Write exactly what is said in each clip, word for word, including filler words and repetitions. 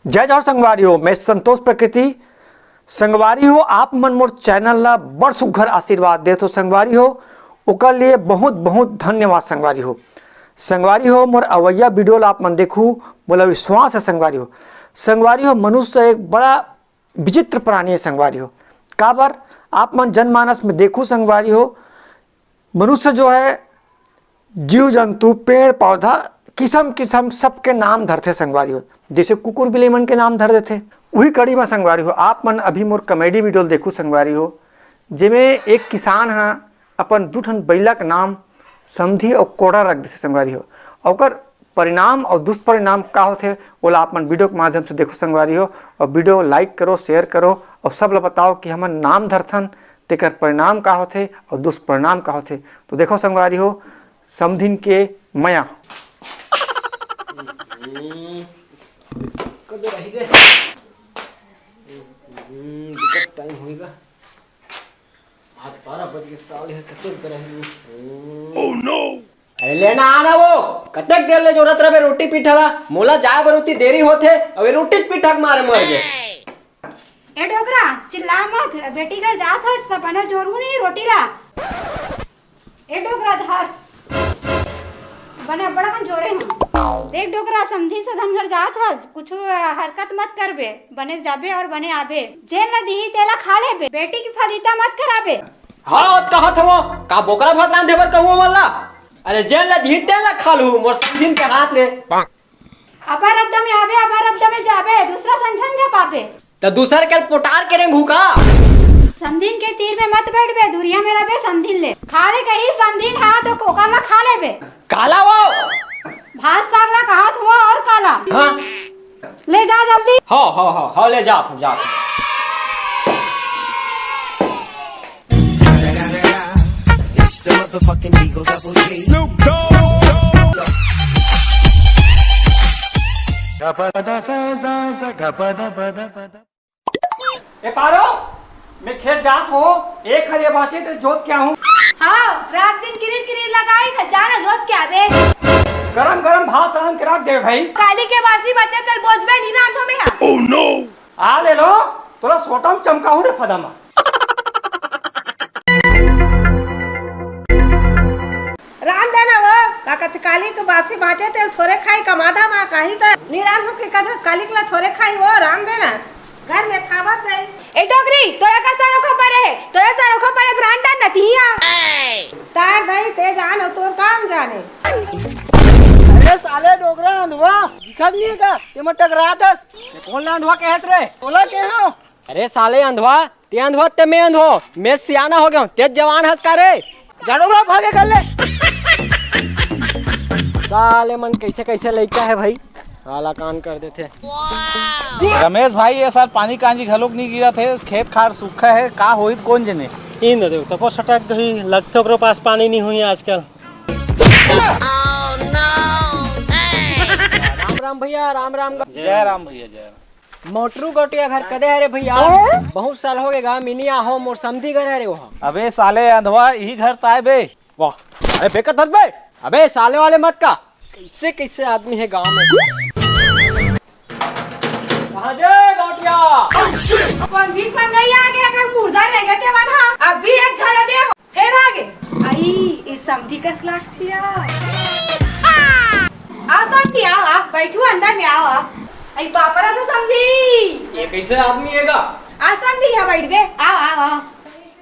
जय जोहार संगवारी हो, मैं संतोष प्रकृति। संगवारी हो, आप मन मोर चैनल ला बड़ सुग्घर आशीर्वाद देत हो संगवारी हो, ओकर लिए बहुत बहुत धन्यवाद संगवारी हो। संगवारी हो, मोर अवैया वीडियो ला आप मन देखू, मोला विश्वास है संगवारी हो। संगवारी हो, मनुष्य एक बड़ा विचित्र प्राणी है संगवारी हो। काबर, आप मन जनमानस में देखू संगवारी हो, मनुष्य जो है, जीव जंतु, पेड़ पौधा, किसम किसम सबके नाम धरथे संगवारी हो। जैसे कुकुर बिलई मन के नाम धर देथे। उही कड़ी म संगवारी हो, आप मन अभी मोर कॉमेडी वीडियो ल देखू संगवारी हो, जेमे एक किसान ह अपन दू ठन बइला के नाम समधी अउ कोड़ा रख देथे संगवारी हो। अउ ओकर परिणाम अउ दुष्परिणाम का होथे, ओला आप मन वीडियो के माध्यम से देखो संगवारी हो। अउ वीडियो लाइक करो, शेयर करो अउ सब ल बताओ कि हमन नाम धरथन तेकर परिणाम का होथे अउ दुष्परिणाम का होथे। तो देखो संगवारी हो, समधिन के मया। कब रही रे? हम्म, दिक्कत टाइम होएगा। आज बारह बज के साल है, कतक कर रही हूँ। अरे लेना आना वो, कतक देर ले जोरत रहे रोटी पीठा ला, मोला जाए बर उती देरी होथे, अबे रोटी पीठा के मारे मर गए। ए डोकरा, चिल्ला मत, बेटी घर जात हस त बने जोरू नहीं रोटी ला। ए डोकरा धर, बने बड़ा कन जोरे हूँ। देख डोकरा, समधी सधन घर जात हस, कुछ हरकत मत करबे, बने जाबे और बने आबे। जेन ला दिही तेला खा लेबे, बेटी की फदीता मत कराबे। हाँ, कहत हवो, का बोकरा भात रांधे बर कहूँ मल्ला? अरे जेन ला दिही तेन ला खा लू, मोर समधिन के हाथ ले। अबर रद्दा में आबे, अबर रद्दा में जाबे, दूसरा संझन जा पाबे। त दूसर के पोटार के रेंगू का? समधिन के तीर में मत बैठबे, दूरिया में रहबे समधिन ले। खा ले कही समधिन हा तो कोका ला खा लेबे। काला वो? भात साग ला कहा थो और काला? हाँ। ले जा जल्दी। हाँ, हाँ, हाँ, हाँ, ले जात हूँ, जात हूँ। ए पारो, मैं खेत जात हो, एक हरिया बाँचे ते जोत के आहूँ। हाँ, रात दिन किरिर किरिर लगाई था, जाना जोत के आबे। गरम गरम भात रांध के रख दे भाई। काली के बासी बचे तेल बोझबे नी रांधो में हा। आ ले लो, तोला सोटा म चमकाहूँ रे फदा मा। रांध देना वो, का कथे काली के बासी बाँचे तेल थोरे खाई कमाधा मा काही त नी रांधो के कथे काली के ला थोरे खाई वो रांध देना। घर में थावत गई। ए डोकरी, तोरा का सरोखा परे है, तोरा सरोखा परे त रांध डार नतिया। टार दई ते जान तोर काम जाने। अरे साले डोकरा अंधवा, दिखत नहीं है का? ये मत टकरा दस। ये कौन ला अंधवा कहत रे? तोला के हो? अरे साले अंधवा, ते अंधवा ते मैं अंधो, मैं सियाना हो गया हूँ, ते जवान हस का रे? झाड़ू ला भागे कर ले। साले मन कैसे कैसे लइका है भाई, आला कान कर देथे। रमेश भाई, ये साल पानी कांजी घलोक नहीं गिरा थे, खेत खार सूखा है, का होई कौन जने? इन दे, तपो सटक गई, लगते ओकरो पास पानी नहीं हुई आजकल। राम राम भैया, राम राम। जय राम भैया, जय राम। मोटरू गोटिया घर कदे हरे भैया? बहुत साल हो गए गा, मिनी आहो, मोर समधी घर हरे वहाँ। अबे साले अंधवा, यही घर ताय बे। वाह, अरे बेकत हट बे। अबे साले वाले मत का, कैसे कैसे आदमी है गांव में। कहाँ जे गोटिया? कौन भीख मंगाई आ गया, अगर मुर्दा रह गए थे वहाँ। अब भी एक झड़ा दे। फेर आगे। आई, ई समधी कस लागतिया। आओ समधी, आओ, आओ, बैठू अंदर में, आओ, आओ। आई पापड़ा तो समधी। ये कैसे आदमी है गा? आ समधी, यहाँ बैठ गए। आओ, आओ, आओ।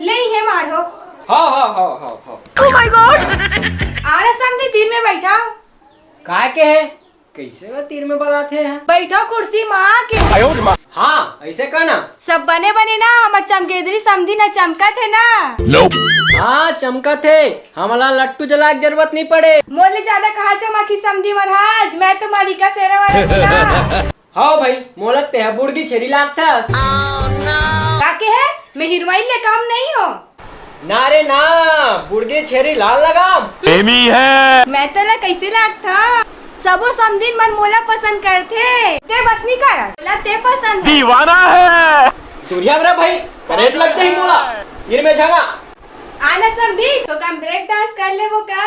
ले, ये मारो। हाँ, हाँ, हाँ, हाँ, हाँ। Oh my God! आ रे समधी, तीर में बैठा। काय के है? कैसे का तीर में बलाते हैं? बैठो कुर्सी माँ के। हाँ, ऐसे का ना? सब बने बने ना, हमर चमगेदरी समधी ना चमकत है ना? हाँ, चमकत है। हमला लट्टू जला के जरूरत नहीं पड़े। मोले ज्यादा कहा चमकी समधी महाराज, मैं तो मालिका शेरा वाला हूँ ना। हाँ भाई, मोला तेह बुड़गी छेरी लागथस। का के है? मैं हीरोइन ले कम नहीं हो। ना रे ना, बुड़गी छेरी लाल लगाम। एमी है। मैं तेला कैसे लागथा? सबो समधिन मन मोला पसंद करथे। ते बस नहीं कर, मोला ते पसंद है। दीवाना है। सूर्या मेरा भाई, करंट लग जाही मोला। गिर में जाना। आना समधी, तो कम ब्रेक डांस कर ले वो का?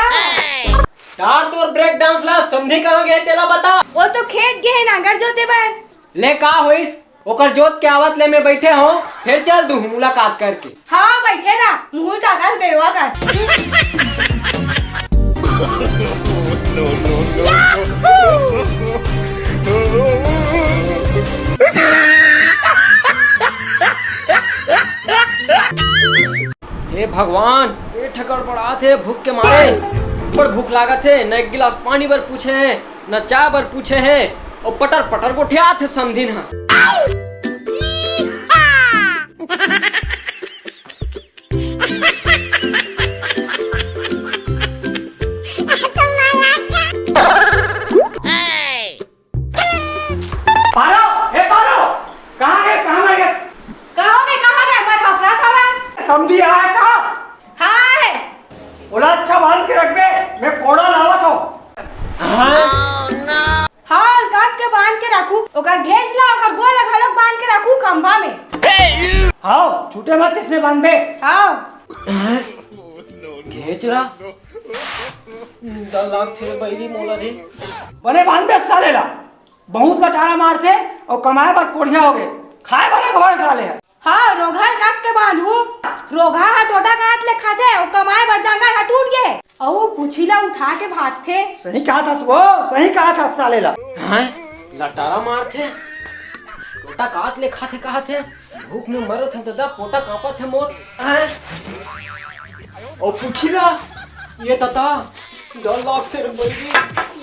तार तोर ब्रेक डांस ला, समधी कहाँ गए तेला बता। वो तो खेत गए है नांगर जोते बर। ले का होइस? ओकर जोत के आवत ले मैं बइठे हों, फेर चल दूहूं मुलाकात करके। हाँ, बइठे रह, मुहूं ताकत बेवा कस। हे भगवान, पेट ह गड़बड़ात हे भूख के मारे। बड़ भूख लागत हे, न एक गिलास पानी बर पूछे हे, न चाय बर पूछे हे, अउ पटर पटर गोठियात हे समधिन ह। पारो, ए पारो, कहाँ गे, कहाँ मर गे? कहाँ गे, कहाँ गे? मर हफरा खवास। समधी आय का? हाय। ओला अच्छा बांध के रखबे, मैं कोड़ा लावत हों। हाँ? हाँ, अलकास के बांध के रखूं, ओकर घेंच ला, ओकर गोड़ ला घलोक बांध के रखूं खंभा में। हाँ, छूटे मत, इसने बांधबे। हाँ। घेंच ला? डर लागथे रे बइरी मोला रे। बने बांधबे साले ला। बहुत गटारा मारथे अउ कमाए बर कोढ़िया होगे। खाए बर रखवाए साले ह। हाँ, रोगहा ल कस के बांधहूं। रोगहा ह टोटा कांत ले खाथे अउ कमाए बर जांगर ह टूट गे। अउ पूछी ला उठा के भागथे। सही कहा था वो, सही कहा था साले ला। हाँ, लटारा मारथे, टोटा कांत ले खाथे कहाथे। भूख में मरत हूँ ददा, पोटा कांपत हे मोर। हैं? ओ पूछी ला, ये ददा, डर लागथे रे बइरी,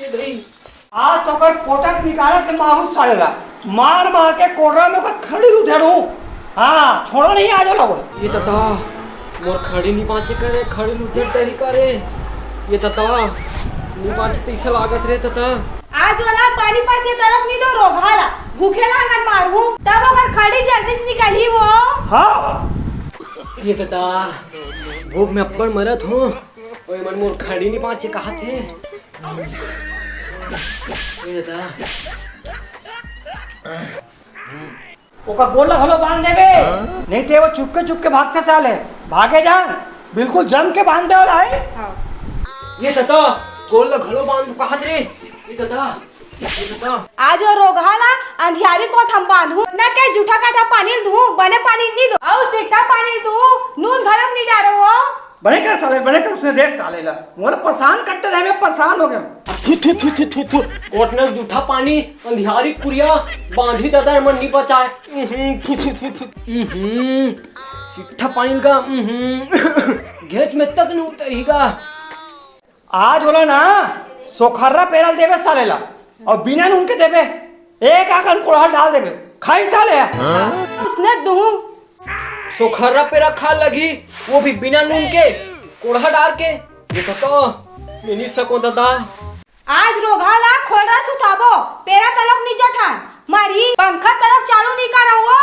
ये दई। आज तो ओकर पोटा के निकालत ले माहूं साले ला, मार मार के कोर्रा में ओकर खड़ी उधेड़ूं। हाँ, छोड़ो नहीं आज वाला वो। ये ददा, मोर खड़ी नहीं बांचे करे, खड़ी उधेड़ डरी करे। ये ददा, नहीं बांचे तइसे लागत रे ददा। आज वाला पानी पास ये तरफ नहीं दो रोगहा ला, भूखे ला अगर मारहूं, तब अगर खड़ी जल्दी से निकलही वो। हाँ। ये ददा, भूख में अब्बड़ मरत हूँ, ओए मन मोर खड़ी नहीं बांचे कहा थे। ये ददा। ओकर गोड़ ला घलो बांध देबे, नहीं ते वो चुपके चुपके भागथे साले। भागे जान, बिल्कुल जम के बांध दे वाला है। हाँ। ये ददा, गोड़ ला घलो बांध कहात रे। ये ददा, ये ददा। आज वो रोगहा ला अंधियारी कोठा म बांधहूं, न के जूठा काठा पानी ल दूहूं, बने पानी नी दो, अउ सिट्ठा पानी ल दूहूं, नून घलो नी डारो वो। बने कर साले, बने कर, उसने देख साले ला। मोला परेशान करते रहे, मैं परेशान हो गया। थु, थु, थु, थु, थु, थु। कोटनर जूठा पानी, अंधियारी कुरिया, बांधी ददा एमन नी बचाए। उहुं, थु, थु, थु, थु। उहुं, सिट्ठा पानी का, उहुं, घेंच में तक नहीं उतरेगा। आज ओला ना सोखर्रा पेरा ल देबे साले ला, अउ बिना नून के देबे, एक आकन कोड़हा डाल देबे, खाई साले। उसने दूहूं। सोखर्रा पेरा खा लगी, वो भी बिना नून के, कोड़हा डार के। ये तो, तो मिनी सको ददा। आज रोगहा ला खोड़ा सुताबो, पेरा तलक नी चठान, मरही, पंखा तलक चालू नी करा वो,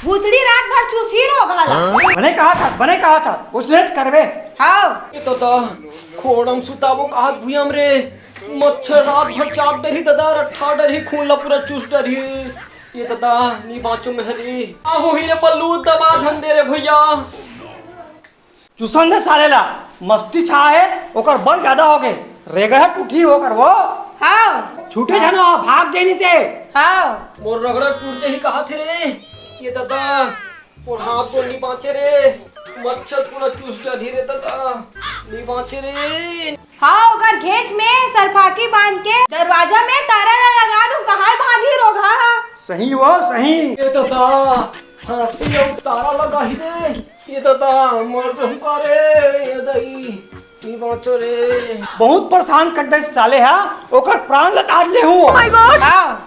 भुसड़ी रात भर चूसही रोगहा ला। बने कहा था, बने कहा था, उसने करबे। हाँ। ये तो, तो खोड़म सुताबो कहा भुयम रे, मच्छर रात भर चाप डरही ददा, रट्ठा डरही, खून ला पूरा चूस डरही। ये ददा, नी बांचो मेहरी। आ होही रे बल्लू, दबा झन दे रे भइया। चुसन दे साले ला, मस्ती छा हे, ओकर बल जादा होगे, रेगहा टूटही ओकर वो। हाँ। छूटे जानो, भाग जाई नी ते। हाँ। मोर रगड़ा टूट जाही कहा थे रे, ये ददा। मोर हाथ गोड़ नी बांचे रे, मच्छर पूरा चूस डारही रे ददा, नी बांचे रे। हाँ, ओकर घेंच में सरफाकी बांध के दरवाजा में तारा ला लगा दूं, कहाँ भागही रोगहा। सही वो, सही। ये ददा, फांसी अउ तारा लगाही रे, ये ददा, मर रहूं का रे, ये दई, नी बांचो रे। बहुत परेशान कर दे साले हा, ओकर प्राण ला काट लेहूं। हाँ।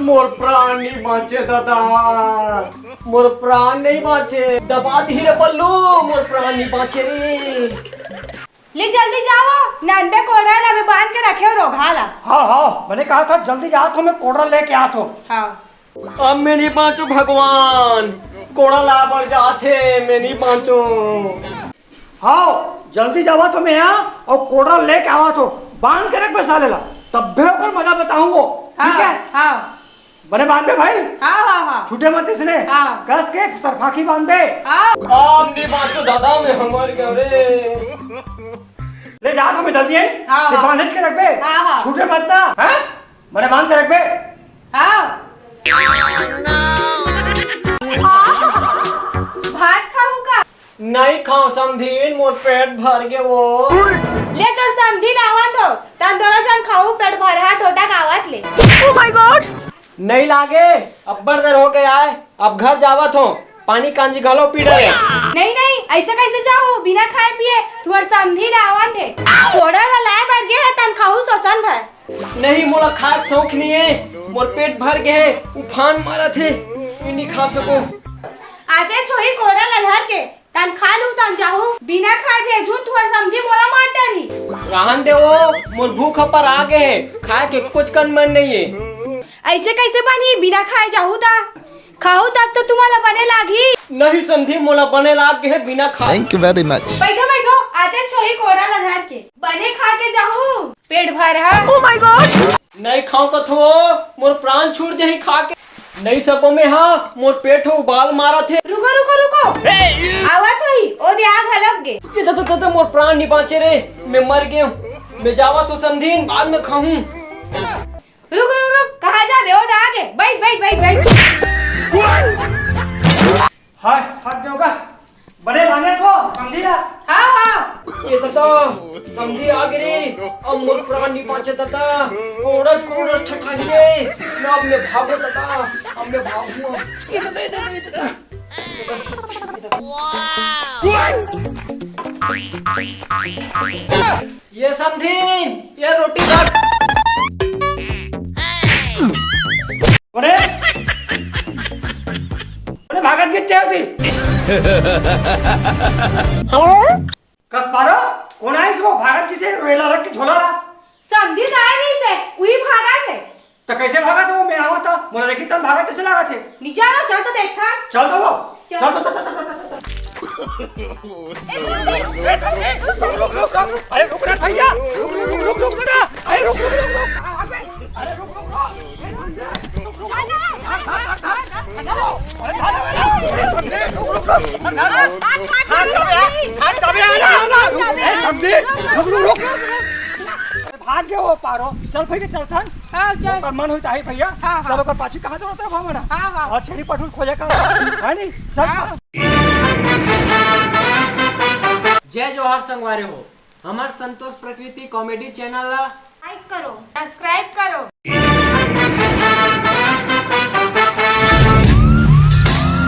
मोर प्राण नहीं बांचे ददा, मोर प्राण नहीं बांचे। दबा दी रे बल्लू, मोर प्राण नहीं बांचे रे। ले जल्दी जाओ, ननबे कोड़ा ला भी बांध के रखे हो रोगहा ला। हाँ, हाँ, मैंने कहा था जल्दी जात हों, मैं कोड़ा लेके आत हों। हाँ। अब मैं नहीं बांचो भगवान, कोड़ा ला बर जात हे, मैं नहीं बांचो। हाँ, जल्दी जावा तो मैं यहाँ अउ कोड़ा लेके आवा तो बांध के रखबे साले ला, तब्बे ओकर मजा बताहूं वो, ठीक है? हाँ। बने बांधबे भाई। हाँ, हाँ, हाँ। छूटे मत इसने। हाँ। कस के सरफाकी बांधबे। हाँ। अब नहीं बांचो दादा, मैं हमर गयो रे। ले जा तो मैं जल्दी आई। हाँ, ते हाँ। बांध के रखबे। हाँ, हाँ। छूटे मत ना, हैं? बने बांध के रखबे। हाँ। नहीं खाओ समधिन, मोर पेट भर गे वो। ले तोर समधी लावन दो, तन दोनों झन खाऊ, पेट भर हा टोटा गावत ले। नहीं लागे, अब्बड़ देर हो गया है, अब घर जावत हो, पानी कांजी घलो पी डरे। नहीं नहीं, ऐसे कैसे जाहू बिना खाए पिए? तुहर समधी लावन दे, कोड़ा ला लाए बर गे है, तन खाऊ सोसन भर। नहीं, मोला खाए के शौक नहीं है, मोर पेट भर गे है, उफान मारत है, मैं नहीं खा सको। आते छोही कोड़ा ला धर के, तन खा लू तन जाहू, बिना खाए भेजू तुहर समधी मोला मार डरही। रहन दे वो, मोर भूख पर आ गे है, खाए के कुछ कन मन नहीं है। ऐसे कैसे बनही बिना खाए जाहू ता? खाहू तब तो तुम्हाला बने लागही। नहीं समधी, मोला बने लाग गे है बिना खाए। Thank you very much। बैठो बैठो, आते छोही कोड़ा ला धर के, बने खा के जाहू, पेट भर हा। Oh my God। नहीं खाओ कथो, मोर प्राण छूट जाही खा के। नहीं सको मैं हा, मोर पेट हो उबाल मारत है। रुको रुको रुको, आवत होही, ओ दे आग हलक गे। ये दादा दादा, मोर प्राण नहीं बाँचे रे, मैं मर गया हूँ। मैं जावत हो समधिन, बाद में खाहूँ। रुक रुक रुक, कहाँ जाबे? ओ दे आगे, बैठ बैठ बैठ बैठ। हाय, थक गयो का? बने माने को समधी ला। हाँ हाँ। ये दादा, समधी आ गे रे, अब मोर प्राण नहीं बाँचे दादा, कोड़ज कोड़ज ठठाही रे, ना अब मैं भागो दादा, अब मैं भागूँ। ये दादा, ये दादा, ये दादा। ये समधिन, ये रोटी रख। अरे, अरे भागत कितने होती? कस पारो, कोन आइस वो? भागत किसे? रोएला रख के झोला ला। समधी जाए नहीं से, उही भागत है। तो कैसे भागत है वो? मैं आवत था, मोला देखी तब भागत कैसे लागत है? नीचे आ ना, चल तो देखा। चल तो वो। चल। चल तो, तो, तो, तो, तो, तो। ए, समधी, रुक, रुक, रुक, रुक। अरे रुक रे भैया, रुक, रुक, रुक, रुक, रुक ना। अरे रुक, रुक, रुक, रुक। अरे रुक, रुक, रुक। भाग गए वो पारो। चल भैया, चल थान। हाँ, चल। ओकर मन होई ताही भैया। हाँ, हाँ। चल ओकर पाछी कहाँ जरूरत है भावना? हाँ, हाँ। और छेड़ी पठुल खोजे का। है नहीं? चल। हाँ। जय जोहार संगवारी हो, हमार संतोष प्रकृति comedy channel ला like करो, subscribe करो।